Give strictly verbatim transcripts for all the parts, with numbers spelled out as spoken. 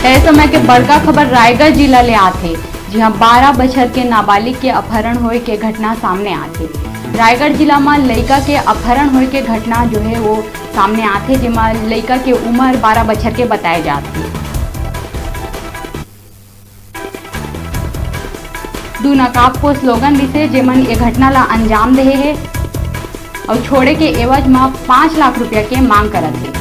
ए समय के बड़का खबर रायगढ़ जिला ले आथे, जिहां बारह बछर के नाबालिग के अपहरण होए के घटना सामने आथे। रायगढ़ जिला म लइका के अपहरण होए के घटना जो हे वो सामने आथे, जेमा लइका के उमर बारह बछर के बताए जात हे। दू नकाबपोश लोगन रिसे, जेमन ए घटना ला अंजाम देहे हे अउ छोड़े के एवज म पाँच लाख रुपया के मांग करत हे।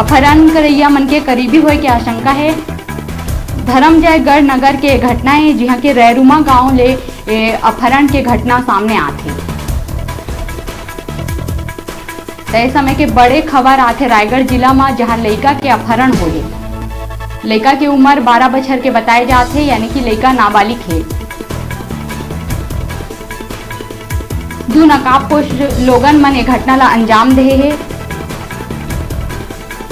अपहरण करइया मन के करीबी होए के आशंका हे। धरमजयगढ़ नगर के घटना हे, जिहां के रैरुमा गांव ले ए अपहरण के घटना सामने आथे। त ए समय के बड़े खबर आथे रायगढ़ जिला म, जहां लइका के अपहरण होए हे। लइका के उमर बारह बछर के बताए जात हे, यानी कि लइका नाबालिग हे। दू नकाबपोश लोगन मन ए घटना ला अंजाम देहे हे।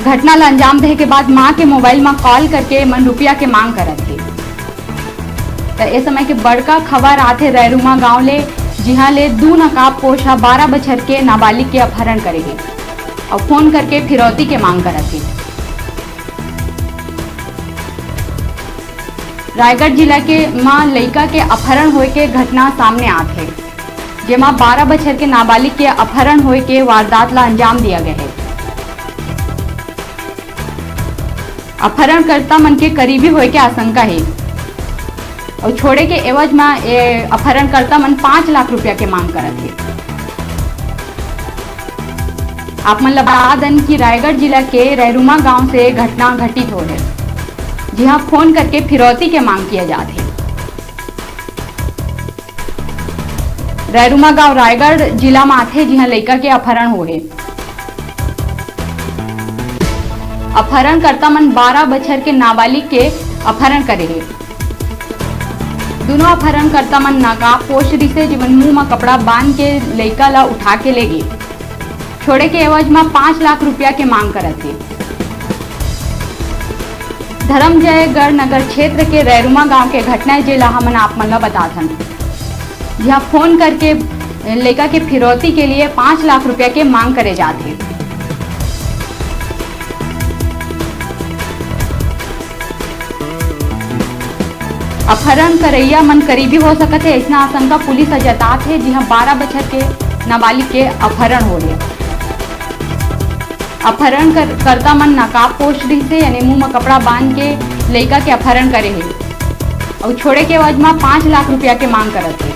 घटना ला अंजाम देहे के बाद मां के मोबाइल म कॉल करके मन रुपया के मांग करत हे। त ए समय के बड़का खबर आथे रैरुमा गांव ले, जिहां ले दू नकाबपोश ह बारह बछर के नाबालिग के अपहरण करे हे अउ फोन करके फिरौती के मांग करत हे। रायगढ़ जिला के म लइका के अपहरण होए के घटना सामने आत हे, जेमा बारह बछर के नाबालिग के अपहरण होए के वारदात ला अंजाम दिया गया हे। अपहरणकर्ता मन के करीबी होए के आशंका हे अउ छोड़े के एवज म ए अपहरणकर्ता मन पाँच लाख रुपया के मांग करत हे। आप मन ल बता दन कि रायगढ़ जिला के रैरुमा गांव से घटना घटित होए हे, जिहां फोन करके फिरौती के मांग किया जात हे। रैरुमा गांव रायगढ़ जिला म आथे, जिहां लइका के अपहरण होए हे। अपहरणकर्ता मन बारह बछर के नाबालिग के अपहरण करे हे। दूनों अपहरणकर्ता मन नकाबपोश रिसे, जेमन मुंह म कपड़ा बांध के लइका ला उठा के ले गे। छोड़े के एवज म पाँच लाख रुपया के मांग करत हे। धरमजयगढ़ नगर क्षेत्र के रैरुमा गांव के घटना हे, जेला हमन आप मन ला बताथन। यहां फोन करके लइका के फिरौती के लिए पाँच लाख रुपया के मांग करे जात हे। अपहरण करइया मन करीबी हो सकत हे, अइसना आशंका पुलिस ह जतात हे, जिहां बारह बछर के नाबालिग के अपहरण होए हे। अपहरण कर-, कर्ता मन नकाबपोश रिहिसे, यानी मुंह म कपड़ा बांध के लइका के अपहरण करे हे अउ छोड़े के एवज म पाँच लाख रुपया के मांग करत हे।